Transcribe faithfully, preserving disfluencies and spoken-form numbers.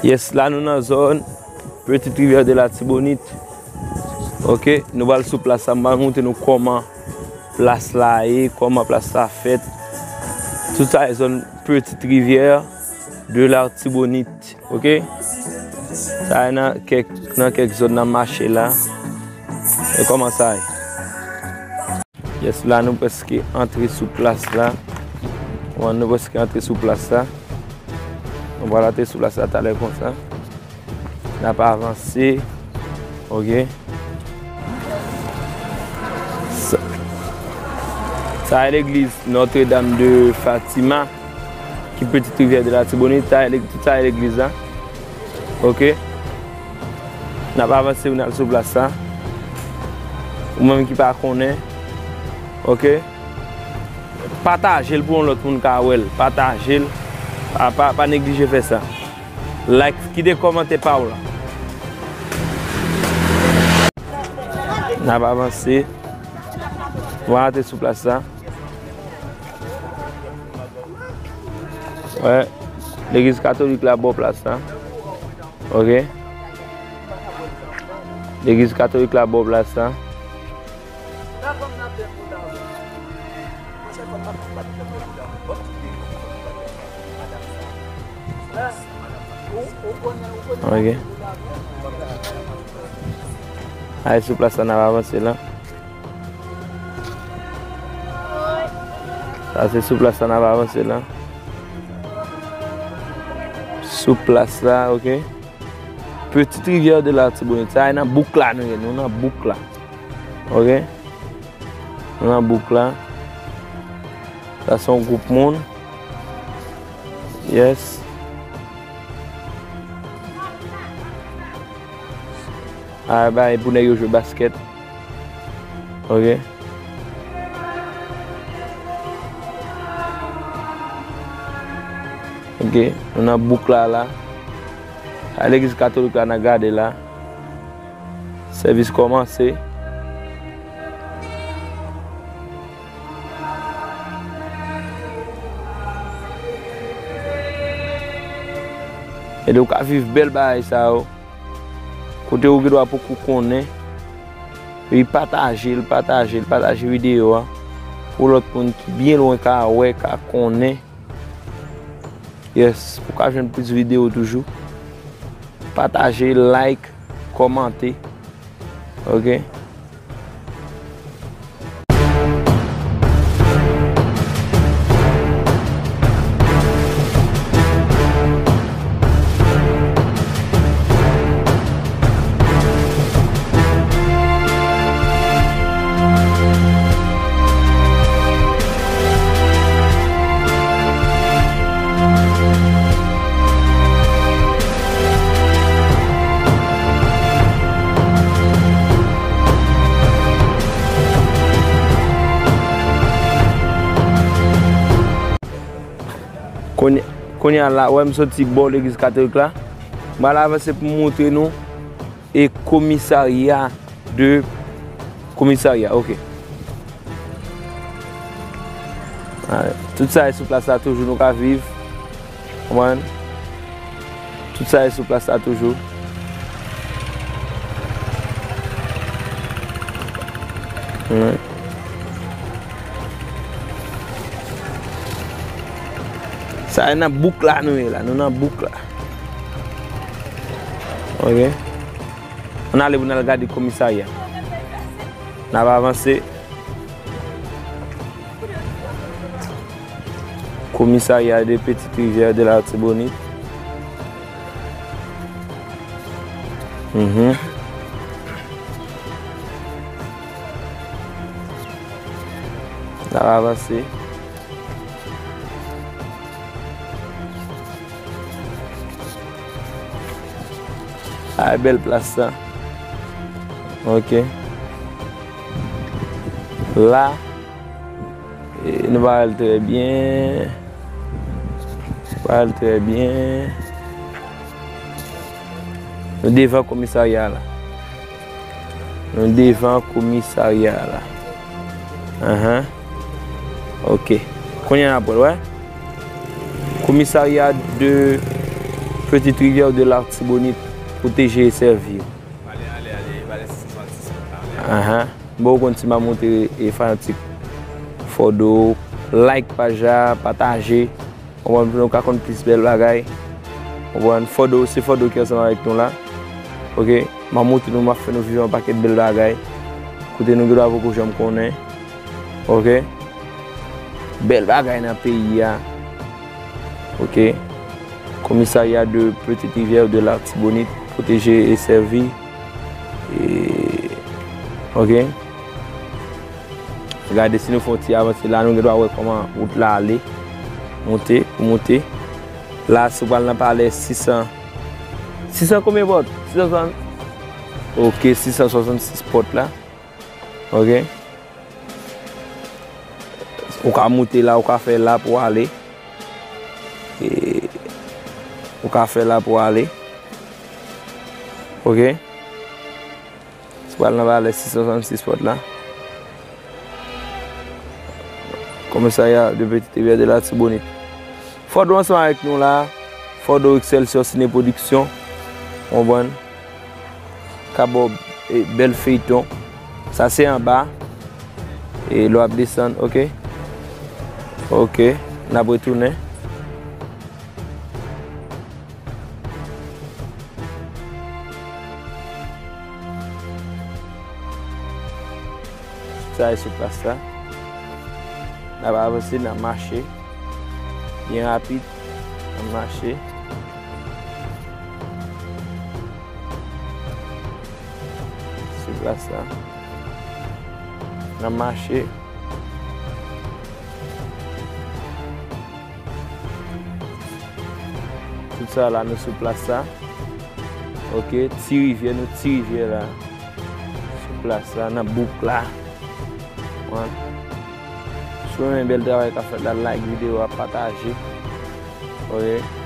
Yes, la nou nan zòn Petite Rivière de l'Artibonite. Ok, nou pral sou plas la, m pral montre nou kòman plas la ye, kòman plas la fèt. Tout sa e zòn Petite Rivière de l'Artibonite. Ok? Sa e nan kèk, nan kèk zòn nan mache la. E kòman sa ye? Yes, la nou prèske antre sou plas la. Wan, nou prèske antre sou plas la. Nou pral antre sou plas la talè konsa. N ap avanse. Ok. Sa, sa e legliz Notre Dame de Fatima, ki Petite Rivière de l'Artibonite. Sa e leg-, tout sa e legliz la. Ok. N ap avanse pou n al sou plas la. Ou menm ki pa konnen. Ok. Pataje l pou yon lòt moun ka wè l. Pataje l. Pa, pa, pa neglije fè sa. Like, kite kòmantè pa w la. N ap avanse. Nou antre sou plas la. Wè. Legliz katolik la bò plas la. Ok. Legliz katolik la bò plas la. Ok. Ay, sou plas la, n ap avanse la. Sa se sou plas la, n ap avanse la. Sou plas la, ok. Petite Rivière de l'Artibonite. Sa e nan bouk la nou ye, nou nan bouk la. Ok. Nou nan bouk la. Sa se yon gwoup moun. Yes. A, bay pou nèg yo jwe baskèt. Ok. Ok, nou nan bouk la la. A, legliz katolik la n ap gade la. Sèvis kòmanse. Ede w ka viv bèl bagay sa yo. Kote ou gendwa poko konnen. Epi pataje l, pataje l, pataje videyo a. Pou lòt moun ki byen lwen ka wè, ka konnen. Yes, pou ka jwenn plis videyo toujou. Pataje, like, kòmante. Ok. Kounye, kounye a la, wè m soti bò legliz katolik la. M pral avanse pou m montre nou e komisarya de komisarya, ok. Alright. Tout sa e sou plas la toujou nou ka viv. Konprann? Tout sa e sou plas la toujou. Alright. Sa e nan bouk la nou ye la, nou nan bouk la. Ok. Ann ale pou n al gade komisarya. N ap avanse. Komisarya de Petite Rivière de l'Artibonite. Mhm. N ap avanse. Ay, bèl plas sa. Ok. La, e, nou pa wè l trè byen. Nou pa wè l trè byen. Nou devan komisarya la. Nou devan komisarya la. Ahan. Ok. Kounye a n ap wè l, wè. Komisarya de Petite Rivière de l'Artibonite, protéger et servir. Ahan. Bon, ou konn si m ap montre e fanatik Fòdo, like paj la, pataje. Konprann, pou nou ka konn plis bèl bagay. Konprann, Fòdo, se Fòdo ki ansanm avèk nou la. Oke, m ap montre nou, m ap fè nou viv yon pakèt bèl bagay. Kote nou gen dwa poko janm konnen. Oke. Bèl bagay nan peyi a. Oke. Commissariat de Petite Rivière de l'Artibonite, protéger et servir. E, oke. Gade si nou fè yon ti avanse la, nou gen dwa wè kòman wout la ale. Monte, pou monte. La, si w pral nan palè sis san. Sis san konbyen pòt? Sis san swasant. Oke, sis san swasannsis pòt la. Oke. Ou ka monte la, ou ka fè la pou ale. E, ou ka fè la pou ale. Oke. Ou pral nan palè sis san swasannsis pòt la. Commissariat de Petite Rivière de l'Artibonite. Fòdo ansanm avèk nou la. Fòdo Excelsior Ciné Production. Konprann? Ka ba w, e, bèl feyton. Sa se anba. E lè w ap desann, oke? Oke, n ap retounen. Sa e sou plas la. N ap avanse, n ap mache. Byen rapid. N ap mache. Sou plas la. N ap mache. Tout sa la, nou sou plas la. Oke, Ti Rivyè, nou Ti Rivyè la. Sou plas la, nan bouk la. Wan. Si w renmen bèl travay k ap fèt la, like videyo a, pataje. Oke.